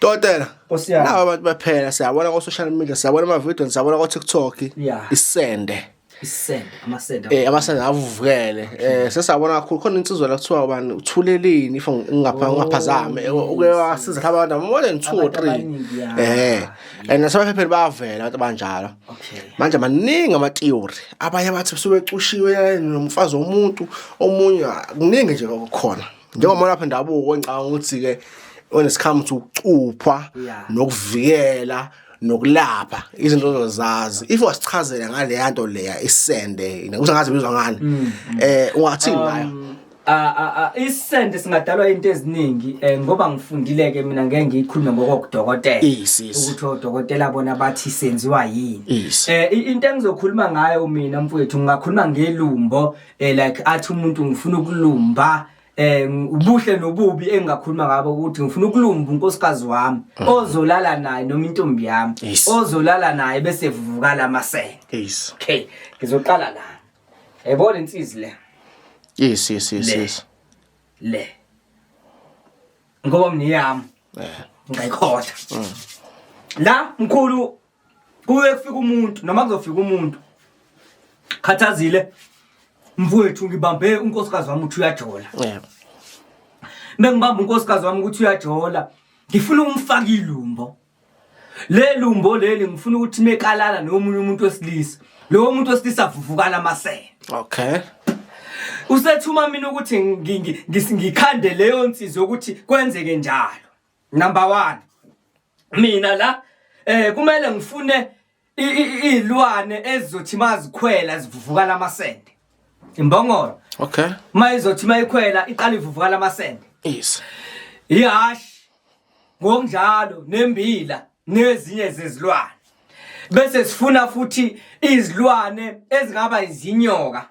Dokotela. Nkosi yami. Naba abantu baphela siyabona ko social media, siyabona ama video, siyabona ko TikTok. Isende. Isende, amasende. Amasende avuvukele. Sesiyabona kakhulu khona insizwa la kuthiwa ubani uthuleleni if ngingapha Oh, ngingaphazami. Uke wasiza laba abantu more than 2 or Abantu 3. abaningi, yeah. And nasemaphepheni bayavela abantu abanjalo. Manje maningi ama theory. Abanye bathi sebecushiwe nomfazi womuntu, omunye kuningi nje okukhona. Njengoba lapha ndabuko ngicabanga ukuthi ke onesikhamu ukuthi ukucupha nokuvikela nokulapha izinto ozozazi. If wasichazela ngale nto leya isende, ukuthi ngazi bizwa ngani. Ungathini ngayo? Isende singadalwa into eziningi ngoba ngifundile ke mina ngeke ngiyikhulume ngokokudokotela. Yes. Ukuthi odokotela bona bathi senziwa yini. Yes. Into engizokhuluma ngayo mina mfowethu ngingakhuluma ngelumbo, like athi umuntu ngifuna ukulumba, ubuhle nobubi engingakhuluma ngabo ukuthi ngifuna ukulumba unkosikazi wami ozolala naye noma intombi yami ozolala naye bese vuvukala amasende. Okay, ngizoqala la. Yayibona insizi le. Yes, yes, yes, Le. yes. Le. Ngoba mina yami. Ngayikhohlwa. La mkhulu kuye kufika umuntu noma kuzofika umuntu. Khathazile mfowethu ngibambe unkosikazi wami uthi uyajola. Bengibamba unkosikazi wami ukuthi uyajola. Ngifuna ukumfaka ilumbo. Le lumbo leli ngifuna ukuthi mekalala nomunye umuntu wesilisa. Lo muntu wesilisa avuvukala amasende. Usethuma mina ukuthi ngikhande leyo nsizwa ukuthi kwenzeke njalo. Number 1. Mina la kumele ngifune izilwane ezizothi mazikhwela zivuvukala amasende. Imbongolo. Mayizothi mayikhwela iqala ivuvukala amasende. Ihashi ngokunjalo nembila nezinye zezilwane. Bese sifuna futhi izilwane ezingaba izinyoka.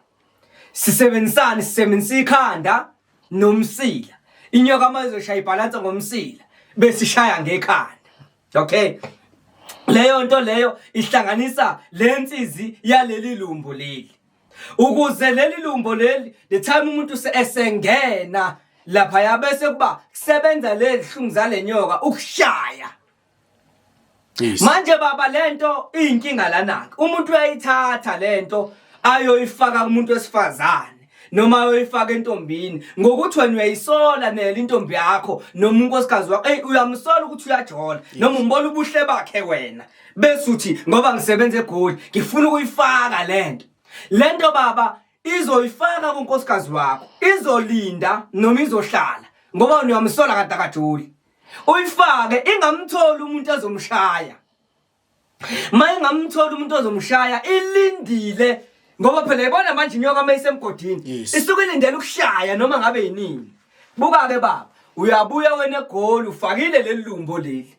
Sisebenzisane, sisebenzisa ikhanda nomsila. Inyoka mayizoshaya ibhalansa ngomsila bese ishaya ngekhanda. Okay. Leyo nto leyo ihlanganisa lensizi yaleli lumbo leli. Ukuze leli lumbo leli the time umuntu esengena lapha yabese kuba kusebenza lezihlungu zalenyoka ukushaya. Manje baba lento iyinkinga lana. Umuntu uyayithatha lento ayoyifaka kumuntu wesifazane noma ayoyifaka entombini ngokuthi wena uyayisola nele intombi yakho noma unkosikazi wakho. Hey, uyamsola ukuthi uyajola noma umbona ubuhle bakhe wena bese uthi ngoba ngisebenza eGoli ngifuna ukuyifaka lento. Lento baba izoyifaka kunkosikazi wakho, izolinda noma izohlala ngoba wena uyamsola kanti akajoli. Uyifake ingamtholi umuntu azomshaya. Mayingamtholi umuntu ozomshaya ilindile ngoba phela ibona manje inyoka mayisemgodini isuke ilindele ukushaya noma ngabe yinini. Buka ke baba, uyabuya wena eGoli ufakile leli lumbo leli.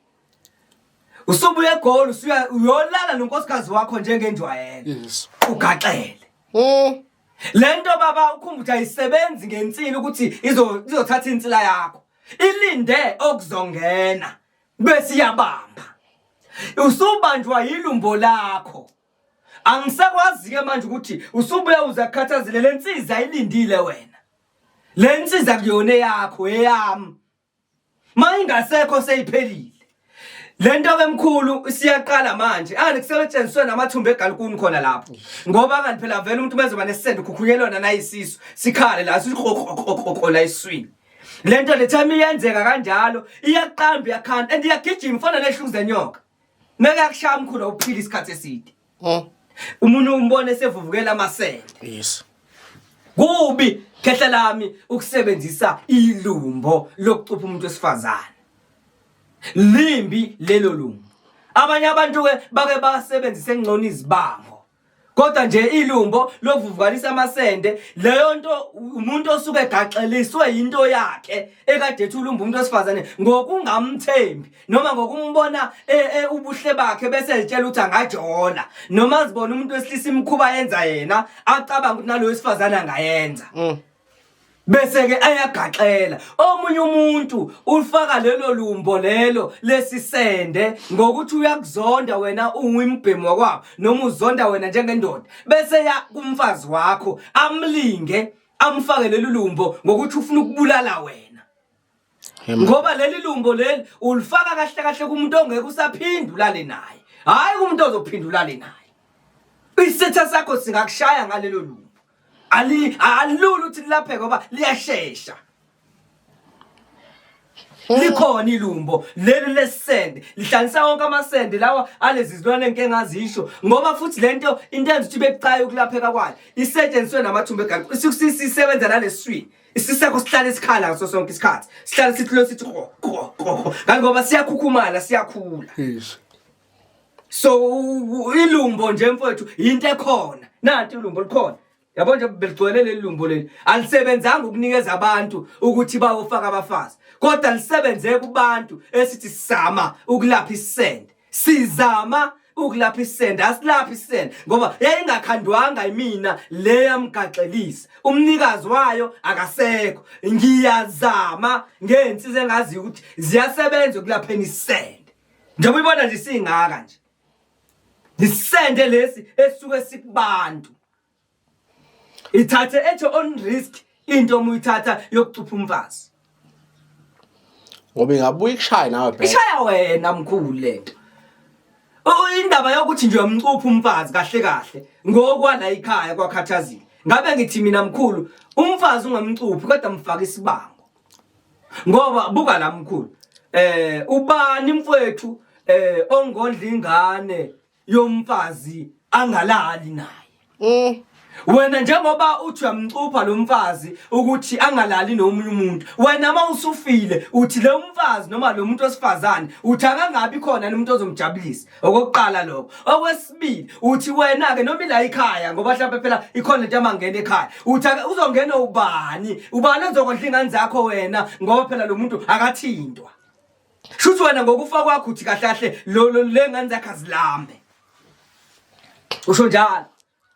Usubuya eGoli usuya uyolala nonkosikazi wakho njengenjwayelo. Ugaxele. Lento baba ukhumba ukuthi ayisebenzi ngensila ukuthi izothatha insila yakho. Ilinde okuzongena bese iyabamba. Usubanjwa yilumbo lakho. Angisakwazi ke manje ukuthi usubuya uza kukhathazile lensiza ayilindile wena. Lensiza kuyona eyakho eyami. Mayingasekho seyiphelile. Lento ke mkhulu siyaqala manje. Angani kusetshenziswe namathumbu egalikuni khona lapho. Ngoba angani phela vele umuntu mezoba nesisende ukhukhuyelona nayisisu. Sikhale la siqoqoqoqo la esiswini. Lento le time iyenzeka kanjalo iyaqamba iyakhanda and iyagijima ifana nehlungu zenyoka. Meke akushaya mkhulu uphila isikhathi eside. Umuntu umbone sevuvukela amasende. Kubi khehla lami ukusebenzisa ilumbo lokucupha umuntu wesifazane. Limbi lelo lumbo. Abanye abantu ke bake basebenzise ngcono izibango. Kodwa nje ilumbo lokuvuvukalisa amasende leyo nto umuntu osuke egaxeliswe into yakhe ekade ethi ulumba umuntu wesifazane ngokungamthembi noma ngokumbona ubuhle bakhe bese ezitshela ukuthi angajola noma azibona umuntu wesilisa imikhuba yenza yena acabanga ukuthi nalowo wesifazane angayenza. Bese ke ayagaxela omunye umuntu ufaka lelo lumbo lelo lesisende ngokuthi uyakuzonda wena ungumbhemu wakwabo noma uzonda wena njengendoda bese ya kumfazi wakho amlinge amfake lelo lumbo ngokuthi ufuna ukubulala wena. Ngoba leli lumbo leli ulifaka kahle kahle kumuntu ongeke usaphinda ulale naye. Hayi kumuntu ozophinda ulale naye. Isitha sakho singakushaya ngalelo lumbo. Ali alula ukuthi lilapheke ngoba liyashesha. Likhona ilumbo leli lesende lihlanganisa wonke amasende lawa alezi zilwane engike ngazisho ngoba futhi lento into enza ukuthi bebucayi ukulapheka kwayo isetshenziswe namathumbu egazi isisebenza naleswini isiseko sihlale sikhala ngaso sonke isikhathi sihlale sithi lo sithi qo qo qo kanti ngoba siyakhukhumala siyakhula Yes. So ilumbo nje mfowethu into ekhona. Nanti ilumbo likhona. Yabo nje beligcwele leli lumbo leli. Alisebenzanga ukunikeza abantu ukuthi bayofaka abafazi. Kodwa lisebenze kubantu esithi sizama ukulapha isende. Sizama ukulapha isende, asilaphi isende ngoba yayingakhandwanga yimina le yamgaxelisa. Umnikazi wayo akasekho. Ngiyazama ngensiza engaziyo ukuthi ziyasebenza ukulapheni isende. Njengoba uyibona nje isingaka nje. Isende lesi esuke sikubantu. Ithathe at your own risk into uma uyithatha yokucupha umfazi. Ngoba ingabuya ikushaya nawe bheka. Ishaya wena mkhulu lento. Indaba yokuthi nje uyamcupha umfazi kahle kahle ngokwala ikhaya kwakhathazile. Ngabe ngithi mina mkhulu umfazi ungamcuphi kodwa mfaka isibango. Ngoba buka la mkhulu. Ubani mfowethu ongondla ingane yomfazi angalali naye. Wena njengoba uthi uyamcupha lo mfazi ukuthi angalali nomunye umuntu, wena uma usufile uthi lo mfazi noma lo muntu wesifazane uthi akangabi khona nomuntu ozomjabulisa. Okokuqala lokho. Okwesibili uthi wena ke noma ila ekhaya ngoba mhlawumbe phela ikhona into amangena ekhaya. Uthi uzongena ubani? Ubani ozokondla ingane zakho wena ngoba phela lo muntu akathintwa. Shuthi wena ngokufa kwakho uthi kahle kahle lo le ngane zakho azilambe. Usho njalo.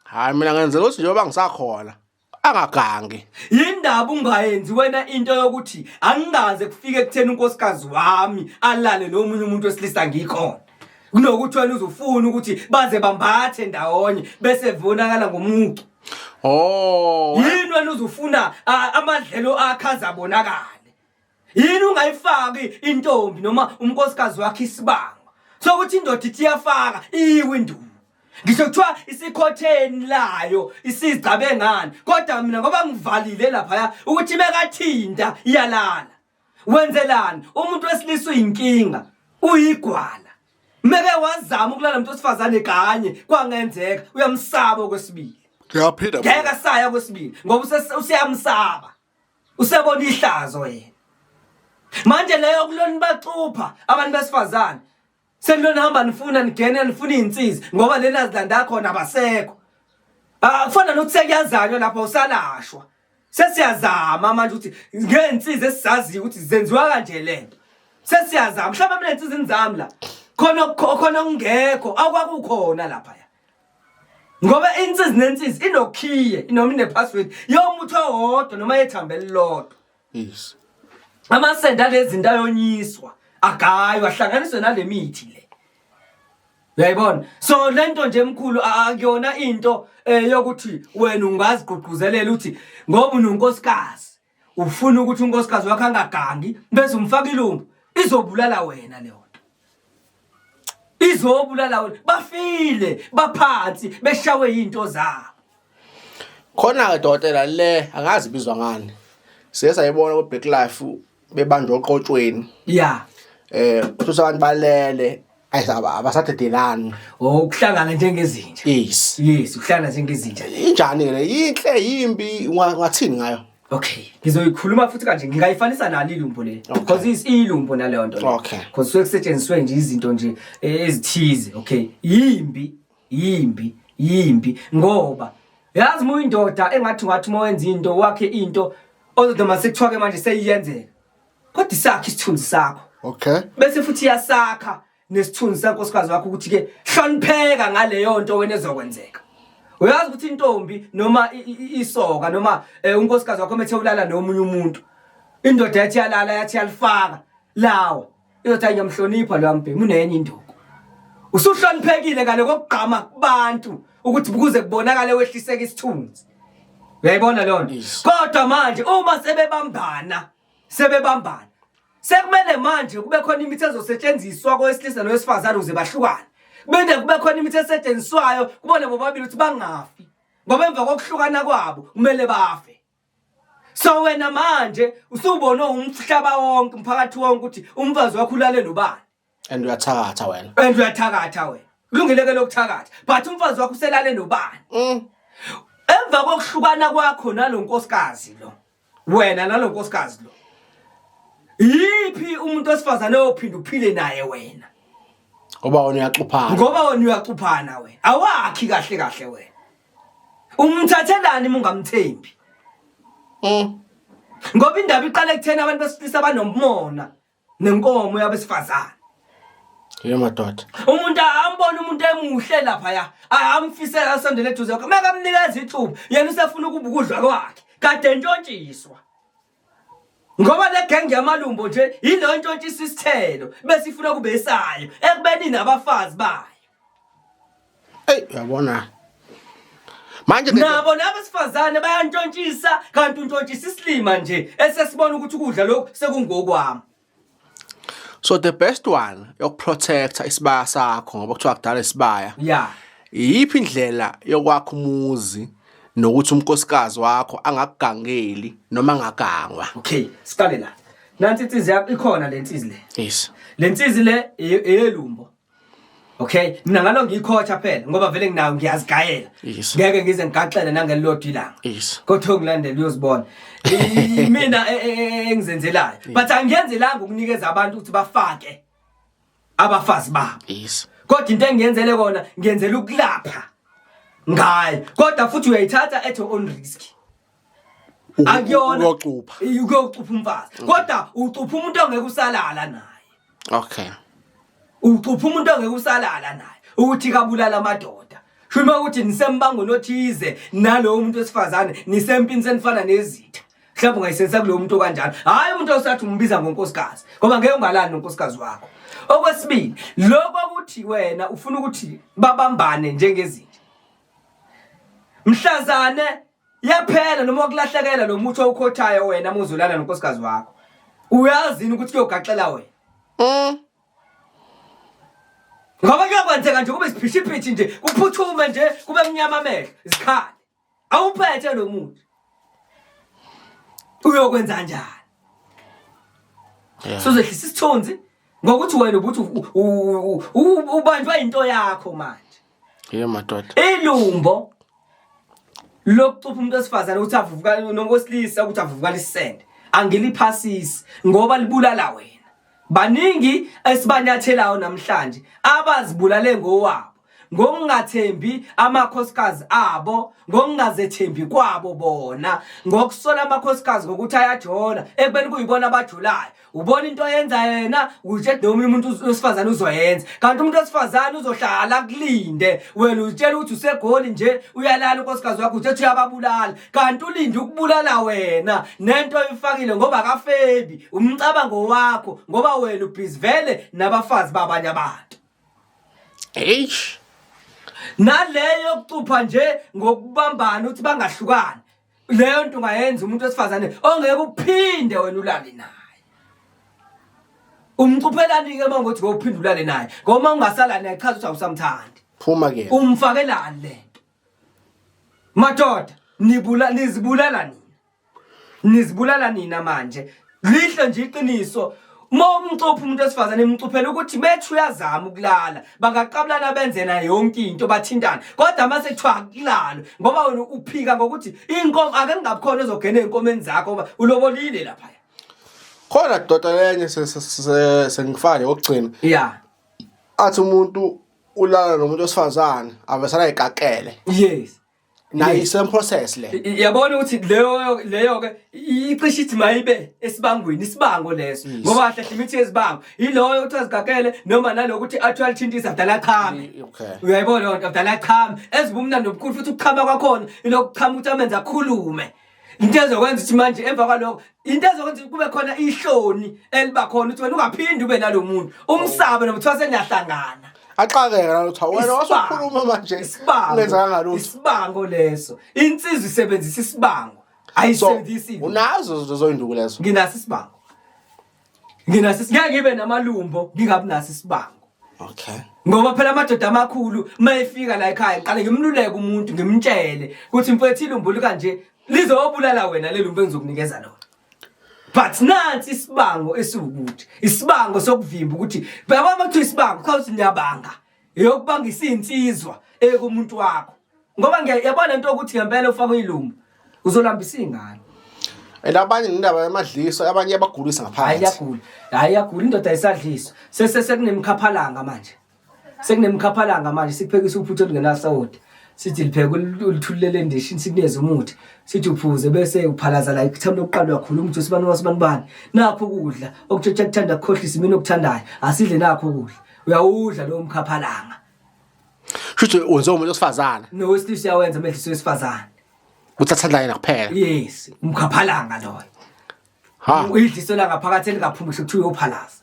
Hayi mina ngenzela ukuthi njengoba ngisakhona angagangi. Yindaba ungayenzi wena into yokuthi angingaze kufike ekutheni unkosikazi wami alale nomunye umuntu wesilisa ngikhona. Kunokuthi wena uzofuna ukuthi baze bambathe ndawonye bese vonakala ngomucu. Oh. Yini wena uzofuna amadlelo akhe azabonakala. Yini ungayifaki intombi noma unkosikazi wakhe isibango sokuthi indoda ithi iyafaka iwe induku. Ngisho kuthiwa isikhotheni layo isizigcabe ngani kodwa mina ngoba ngivalile laphaya ukuthi mekathinta iyalala. Wenzelani? Umuntu wesilisa uyinkinga, uyigwala. Meke wazama ukulala umuntu wesifazane kanye kwangenzeka uyamsaba okwesibili. Ngiyaphinda. Ngeke asaya kwesibili ngoba useyamsaba. Usebona ihlazo yena. Manje leyo kulona bacupha abantu besifazane. Senilona hamba nifuna nigene nifuna izinsizi ngoba lena zilanda khona abasekho. Ah kufana nokuthi sekuyazanywa lapho usalashwa. Sesiyazama manje ukuthi ngensizi esizaziyo ukuthi zenziwa kanje lento. Sesiyazama mhlawumbe mina insizi nizami la. Khona khona okungekho akwakukhona lapha. Ngoba insizi nensizi inokhiye noma ine-password yomuthi owodwa noma yethambo elilodwa. Yes. Amasende alezinto ayonyiswa, agaywa, ahlanganiswe nale mithi le. Uyayibona? So lento nje mkhulu akuyona into yokuthi wena ungazigqugquzelela uthi ngoba unonkosikazi ufuna ukuthi unkosikazi wakho angagangi bese umfaka ilumbu izobulala wena leyo nto. Izobulala wena. Bafile, baphansi, beshawe izinto zabo. Khona ke dokotela le angazi ibizwa ngani. Siye sayibona ku Black Life bebanjwa oqotshweni. Yeah. Uthuse abantu balele ayisaba abasadedelani. Oh ukuhlangana njengezinja. Yes. Yes, ukuhlangana njengezinja. Injani le? Yinhle yimbi ungathini ngayo? Okay, ngizoyikhuluma futhi kanje ngingayifanisa nalo ilumbo le. Because is ilumbo naleyo nto. Okay. Because kusuke kusetshenziswe nje izinto nje ezithize, okay. Yimbi, yimbi, yimbi ngoba yazi uma uyindoda engathi ungathi uma wenza into wakhe into ozothi noma sekuthiwa ke manje seyiyenzeka. Kodwa isakhe isithunzi sakho. Okay. Bese futhi iyasakha nesithunzi sankosikazi wakho ukuthi ke hlonipheka ngaleyo nto wena ezokwenzeka. Uyazi ukuthi intombi noma isoka noma unkosikazi wakho methe ulala nomunye umuntu. Indoda yathi yalala yathi yalifaka lawa. Izothi ngiyamhlonipha lo mbhemu unenye induku. Usuhloniphekile ngale kokugqama kubantu ukuthi kuze kubonakale wehliseka isithunzi. Uyayibona leyo nto? Yes. Kodwa manje uma sebebambana, sebebambana. Sekumele manje kube khona imithi ezosetshenziswa kowesilisa nowesifazane ukuze bahlukane. Kumele kube khona imithi esetshenziswayo kubona bobabili ukuthi bangafi. Ngoba emva kokuhlukana kwabo kumele bafe. So wena manje usubone umhlaba wonke umphakathi wonke ukuthi umfazi wakho ulale nobani. And uyathakatha wena. And uyathakatha wena. Kulungile ke lokuthakatha. But umfazi wakho uselale nobani? Emva kokuhlukana kwakho nalonkosikazi lo. Wena nalonkosikazi lo. Yiphi umuntu wesifazane ophinda uphile naye wena? Ngoba wena uyacuphana. Ngoba wena uyacuphana wena. Awakhi kahle kahle wena. Umthathelani uma ungamthembi? Ngoba indaba iqala ekutheni abantu besilisa banomona nenkomo yabesifazane. Yebo madoda. Umuntu ambona umuntu emuhle lapha ya, amfisela asondele eduze kwakhe. Makamnikeza ithuba, yena usefuna ukuba ukudla kwakhe. Kade entshontshiswa. Ngoba le genge yamalumbo nje yilo ntshontshisa isithelo bese ifuna kube esayo ekubeni nabafazi bayo. Ey uyabona. Manje nabo nabesifazane bayantshontshisa kanti untshontshisa isilima nje esesibona ukuthi ukudla lokhu sekungokwami. So the best one yokuprotecta isibaya sakho ngoba kuthiwa kudala isibaya. Yeah. Iyiphi indlela yokwakha umuzi nokuthi umkosikazi wakho angakugangeli noma angagangwa? Okay, siqale la. Nansi insizi yakho ikhona le nsizi le. Yes. Le nsizi le eyelumbo. Okay, mina ngalo ngiyikhotha phela ngoba vele nginayo ngiyazigayela. Yes. Ngeke ngize ngigaxele nangelilodwa ilanga. Yes. Kodwa ngilandela uyozibona. Mina engizenzelayo. But angiyenzelanga ukunikeza abantu ukuthi bafake abafazi babo. Yes. Kodwa into engiyenzele kona ngiyenzela ukulapha ngayo. Kodwa futhi uyayithatha at your own risk. Akuyona Uyocupha. Uyocupha umfazi. Kodwa ucupha umuntu ongeke usalala naye. Okay. Ucupha umuntu ongeke usalala naye ukuthi kabulala amadoda. Shuma ukuthi nisembangweni othize nalowo muntu wesifazane nisempini senifana nezitha. Mhlawumbe ungayisebenzisa kulowo muntu kanjalo. Hayi umuntu osathi umbiza ngonkosikazi ngoba ngeke ungalali nonkosikazi wakho. Okwesibili, lokho ukuthi wena ufuna ukuthi babambane njengezinja. Mhlazane yaphela noma wakulahlekela lo muthi owukhothayo wena uma uzolala nonkosikazi wakho. Uyazi yini ukuthi kuyogaxela wena? Ngoba kuyokwenzeka nje kube isiphithiphithi nje, kuphuthume nje kube mnyama amehlo, zikhale. Awuphethe lo muthi. Uyokwenza kanjani? Suzehlisa isithunzi ngokuthi wena ubuthi ubanjwa into yakho manje. Yebo madoda. Ilumbo lokucupha umuntu wesifazane ukuthi avuvuka nowesilisa ukuthi avuvukale isende angiliphasisi ngoba libulala wena. Baningi esibanyathelayo namhlanje abazibulale ngowabo ngokungathembi amakhosikazi abo, ngokungazethembi kwabo bona, ngokusola amakhosikazi ngokuthi ayajola ekubeni kuyibona abajolayo. Ubona into oyenza yena utshela nomunye umuntu wesifazane uzoyenza, kanti umuntu wesifazane uzohlala akulinde wena utshela ukuthi usegoli nje uyalala unkosikazi wakho uthethe uyababulala, kanti ulinde ukubulala wena nento oyifakile ngoba akafebi umcabango wakho ngoba wena ubhizi vele nabafazi babanye abantu. Eish. Naleyo yokucupha nje ngokubambana ukuthi bangahlukani, leyo nto ungayenza umuntu wesifazane ongeke uphinde wena ulale naye. Umcuphelani-ke uma ngokuthi ngokuphinde ulale naye, ngoba uma ungasalali naye chaza ukuthi awusamthandi. Phuma ke. Umfakelani le nto? Madoda, nibula nizibulala nina. Nizibulala nina manje. Lihle nje iqiniso. Uma umcupha umuntu wesifazane emcuphela ukuthi bethu uyazama ukulala, bangaqabulana benzena yonke into bathintana. Kodwa mase kuthiwa akulalwe ngoba wena uphika ngokuthi inkomo ake kungabi khona ozogena ezinkomeni zakho ngoba ulobolile lapha. Khona doda lenye sengifane okugcina. Yeah. Athi umuntu ulala nomuntu wesifazane avesana ikakele. Yes. Nayo same process le. Yabona ukuthi leyo ke icishe ithi mayibe esibangweni isibango leso ngoba kahle imithi yezibango yiloyo uthi azigakele noma nalokuthi athi alithintisa abdala chame. Okay. Uyayibona lonto abdala chame ezibumnandi obukhulu futhi ukuchama kwakhona ilokuchama ukuthi amenze akhulume. Into ezokwenza ukuthi manje emva kwalokho into ezokwenza kube khona ihloni eliba khona ukuthi wena ungaphindi ube nalomuntu umsabe noma kuthiwa seniyahlangana. Axakeka nalutho wena wasukhuluma manje Isibango. ungenzanga lutho. Isibango leso. Insizwa isebenzisa isibango. Ayisebenzisi. Unazo zoyinduku lezo. Nginaso isibango. Nginaso, ngeke ngibe namalumbo ngingabi naso isibango. Okay. Ngoba phela amadoda amakhulu mayefika la ekhaya ngiqale ngimluleke umuntu ngimtshele ukuthi mfethu ilumbo likanje lizobulala wena lelumbo engizokunikeza lona. But nansi isibango esiwukuthi isibango sokuvimba ukuthi yabo bakuthiwa isibango cha uthi niyabanga eyokubanga isinsizwa ekumuntu wakho ngoba ngiyabona into yokuthi ngempela ufaka ilumbo uzolambisa ingane. And abanye indaba yamadliso abanye yabagulisa Hayi ngaphakathi. iyagula, hayi iyagula indoda ayisadliswa. Sese sekunemkhaphalanga manje. Sekunemkhaphalanga manje sikuphekisa uphuthu olungenasawoti. Sithi lipheke ulithulele endishini sikunikeze umuthi. Sithi uphuze bese uphalaza la ithemba lokuqala uyakhuluma ukuthi usibani wasibani bani. Nakho ukudla okutshetshe kuthanda kukhohlisa mina okuthandayo. Asidle nakho ukudla. Uyawudla lowo mkhaphalanga. Shuthi wenziwa umuntu wesifazane. Nowesilisa uyawenza amehliso wesifazane. Ukuthi athanda yena kuphela. Yes, umkhaphalanga loyo. Ha. Idliso la ngaphakathi elingaphumi kusho kuthiwa uyophalaza.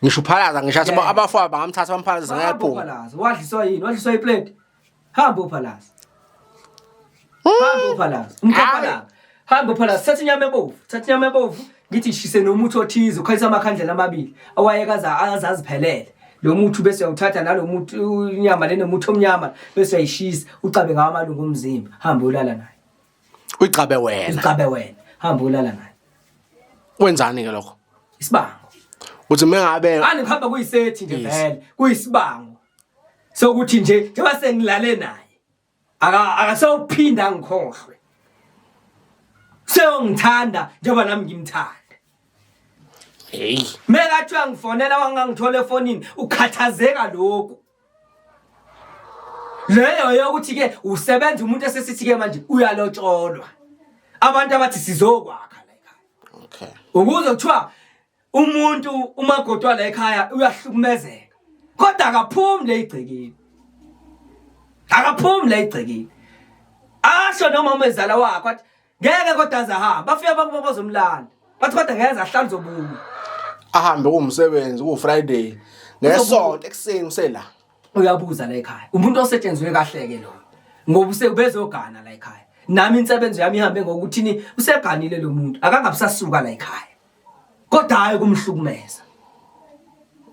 Ngisho uphalaza ngisho athi Yeah. abafowabo bangamthatha bamphalaze Hamba ngephunga. uphalaza. Wadliswa yini? Wadliswa iplate. Hamba uphalaza. Hamba uphalaza. Umkhaphalanga. Hamba uphalaza. Thatha inyama ebovu. Thatha inyama ebovu. Ngithi shise nomuthi othize ukhanyisa amakhandlela amabili awayekaza azaziphelele. Lo muthi bese uyawuthatha nalo muthi inyama lenomuthi omnyama bese uyayishisa ucabe ngawo amalungu omzimba. Hamba ulala naye. Uyicabe wena. Ucabe wena. Hamba ulala naye. Wenzani ke lokho? Isibango. Uthi mengabe Ani kuhamba kuyisethi nje Yes. vele kuyisibango sokuthi nje njengoba sengilale naye aka akasawuphinda angikhohlwe seyongithanda njengoba nami ngimthanda hey mekathi uyangifonela wangangithola efonini ukhathazeka lokhu leyo yokuthi ke usebenza umuntu esesithi ke manje uyalotsholwa abantu abathi sizokwakha la ekhaya okay. ukuze kuthiwa umuntu umakoti wala ekhaya uyahlukumezeka kodwa akaphumi le igcekeni akaphumi le igcekeni asho noma umezala wakho athi ngeke kodwa azahamba bafika bakubo bazomlanda bathi kodwa ngeke ahlala uzobuya Ahambe kuwumsebenzi ku Friday ngesonto ekuseni usela. Uyabuza la ekhaya umuntu osetshenzwe kahle ke lo ngoba usebezogana la ekhaya nami insebenzo yami ihambe ngokuthini useganile lo muntu akangabusasuka la ekhaya kodwa hayi kumhlukumeza.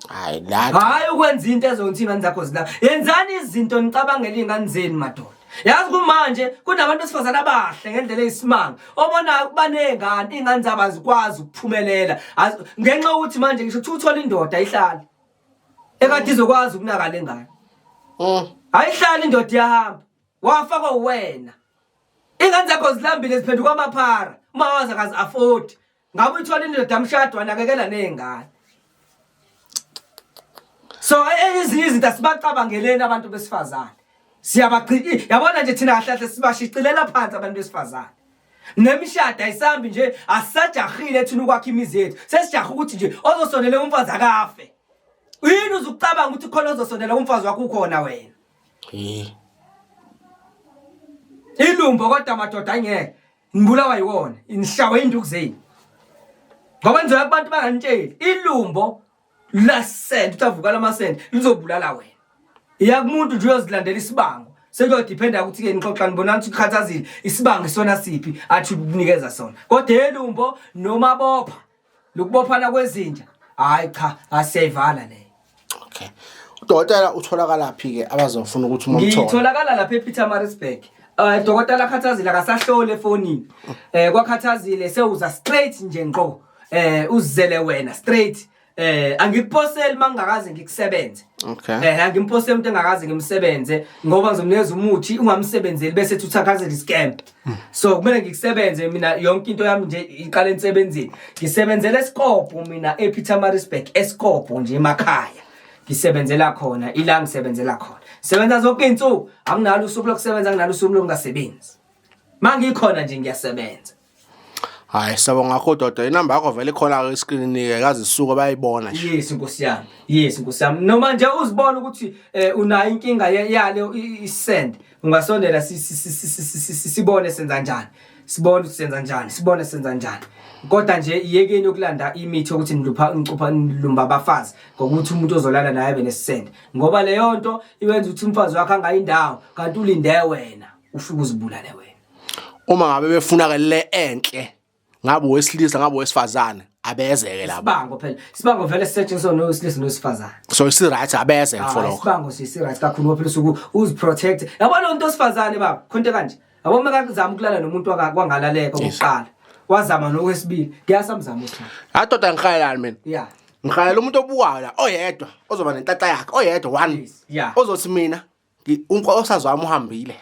Hayi la. Hayi ukwenza into ezonthi ingane zakho zila. Yenzani izinto nicabangele ingane zenu madoda. Yazi kumanje kunabantu besifazane abahle ngendlela eyisimanga. Obona banezingane, ingane zabo azikwazi ukuphumelela. Ngenxa yokuthi manje ngisho ukuthi uthola indoda ayihlali. Ekade izokwazi ukunaka lengane. Ayihlali indoda iyahamba. Wafakwa wena. Ingane zakho zilambile ziphenduka amaphara. Uma wazi akazi afford. Ngabe uyithola indoda mshado wanakekela nezingane. So ezinye izinto asibacabangeleni abantu besifazane. Siyabagcina yabona nje thina kahle kahle sibashicilela phansi abantu besifazane. Nemishado ayisambi nje asisajahile thina ukwakha imizi yethu. Sesijaha ukuthi nje ozosondela umfazi akafe. Yini uzukucabanga ukuthi khona ozosondela umfazi wakho ukhona wena? Eh. Ilumbo kodwa madoda angeke. Nibulawa yiwona, nishawe induku zenu. Ngoba nizoya kubantu banganitsheli. Ilumbo lasend uthavuka lamasend lizobulala wena. Iya kumuntu nje uyozilandela isibango. Sekuyodiphenda ukuthi ke nixoxa nibonana ukuthi ukhathazile isibango isona siphi athi ukunikeza sona. Kodwa elumbo noma bopha lokubophana kwezinja hayi cha asiyayivala leyo. Okay. Udokotela utholakala phi ke abazofuna ukuthi uma umthole? Ngitholakala lapha ePietermaritzburg. Eh dokotela Khathazile akasahlole efonini. Eh kwaKhathazile sewuza straight nje ngqo. Eh uzele wena straight. Eh angikuposeli mangingakaze ngikusebenze. Okay. Eh angimposeli umuntu engakaze ngimsebenze ngoba ngizomnikeza umuthi ungamsebenzeli bese ethi uthakazela iscam. So kumele ngikusebenze mina yonke into yami nje iqala ensebenzini. Ngisebenzela eSkopo mina ePietermaritzburg eSkopo nje emakhaya. Ngisebenzela khona ila ngisebenzela khona. Sebenza zonke izinsuku anginalo usuku lokusebenza anginalo usuku lokungasebenzi. Mangikhona nje ngiyasebenza. Hayi siyabonga kakhulu doda inamba yakho vele ikhona ke escreenini ke kaze isuke bayibona nje. Yes Nkosi yami. Yes Nkosi yami. Noma nje uzibona ukuthi eh, unayo inkinga yale isend ungasondela sibone senza njani. Sibone ukuthi senza njani, sibone senza njani. Kodwa nje iyekeni ukulanda imithi yokuthi nilupha nicupha nilumba abafazi ngokuthi umuntu ozolala naye abe nesend. Ngoba leyo nto iwenza ukuthi umfazi wakho angayindawo kanti ulinde wena ufike uzibulale wena. Uma ngabe befuna ke le enhle. Ngabe owesilisa, ngabe owesifazane, abezeke labo. Isibango phela, isibango vele sisetshenziswa nowesilisa nowesifazane. So isi right, abeze for Ah, lokho. Isibango sisi right kakhulu ngoba phela usuke uziprotect. Yabona umuntu osifazane baba, khonto kanje. Yabo uma kazama ukulala nomuntu wangalaleka okokuqala. Wazama nokwesibili, kuyasamzama uthi. Adoda ngihayelani mina. Yeah. Ngihayela umuntu obukayo la oyedwa ozoba nenhlahla yakhe oyedwa one. Yes, yeah. Ozothi mina unkosikazi wami uhambile.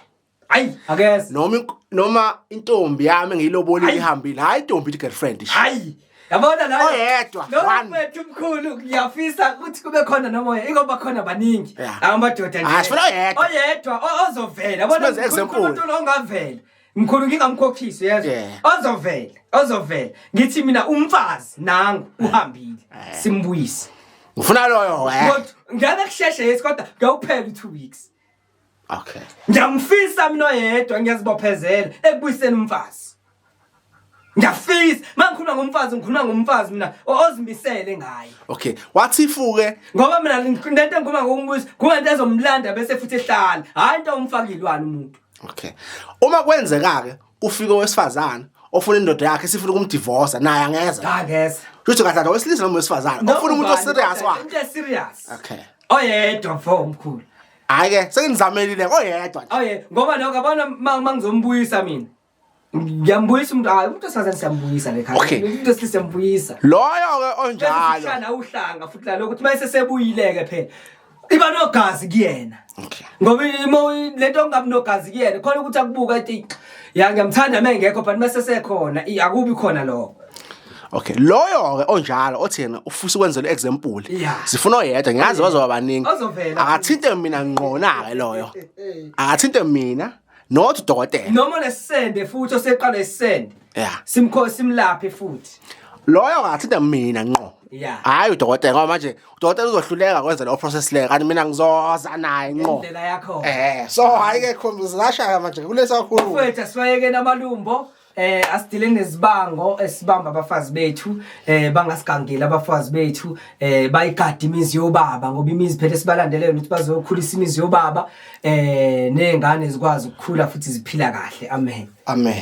Hayi, akeze. Noma intombi yami engiyilobolile Hayi. ihambile. Hayi intombi ithi girlfriend nje. Hayi. Yabona la. Oyedwa, Lo one. mfethu mkhulu ngiyafisa ukuthi kube khona nomoya ingoba khona baningi. Yeah. Amadoda nje. Ah, sifuna oyedwa. Oyedwa ozovela. Yabona Sibenze mkhulu, example. umuntu ongavela. Mkhulu ngingamkhokhisi yezwa. Yeah. Ozovela, ozovela. Ngithi mina umfazi nangu uhambile. Simbuyise. Ngifuna loyo eh. Kodwa ngeke kusheshe yes kodwa ngiyawuphela u2 weeks. Okay. Ngiyamfisa mina oyedwa ngiyazibophezela ekubuyiseni umfazi. Ngiyafisa mangikhuluma ngomfazi ngikhuluma ngomfazi mina ozimisele ngaye. Okay. Wathi ifuke Ngoba mina lento engikhuluma ngokumbuyisa kungento ezomlanda bese futhi ehlala. Hayi into omfaka ilwane umuntu. Okay. Uma kwenzeka ke kufika owesifazane ofuna indoda yakhe sifuna ukumdivorce naye angeza. Angeza. Kusho kahle owesilisa noma owesifazane ofuna umuntu oserious wakhe. Into serious. Okay. Oyedwa mfo omkhulu. Hayi ke sengizamelile oyedwa nje. Oye ngoba lokho yabona mangizombuyisa mina. Ngiyambuyisa umuntu hayi umuntu osifazane siyambuyisa le khaya. Okay. Umuntu wesilisa siyambuyisa. Loyo ke onjalo. Njalo uhlanga futhi la lokho ukuthi mase sebuyile ke phela. Iba nogazi kuyena. Okay. Ngoba imo lento ongabi nogazi kuyena khona ukuthi akubuka ethi ya ngiyamthanda mengekho but mase sekhona akubi khona lokho. Okay, loyo ke onjalo othi yena ufisa ukwenzela example. Yeah. Sifuna oyedwa ngiyazi bazoba baningi. Ozovela. Akathinte mina ngqona ke loyo. Akathinte mina not udokotela. Noma nesende futhi oseqala isende. Yeah. Simkho simlaphe futhi. Loyo akathinte mina ngqo. Yeah. Hayi udokotela ngoba manje udokotela uzohluleka kwenza lo process le kanti mina ngizoza naye ngqo. Indlela yakho. So hayi ke khombisa lashaya manje kulesa kakhulu. Mfowethu asiwayekeni amalumbo. Asidile nezibango esibamba abafazi bethu, bangasigangeli abafazi bethu, bayigada imizi yobaba ngoba imizi phela esibalandele ukuthi bazokhulisa imizi yobaba, nezingane zikwazi ukukhula futhi ziphila kahle. Amen. Amen.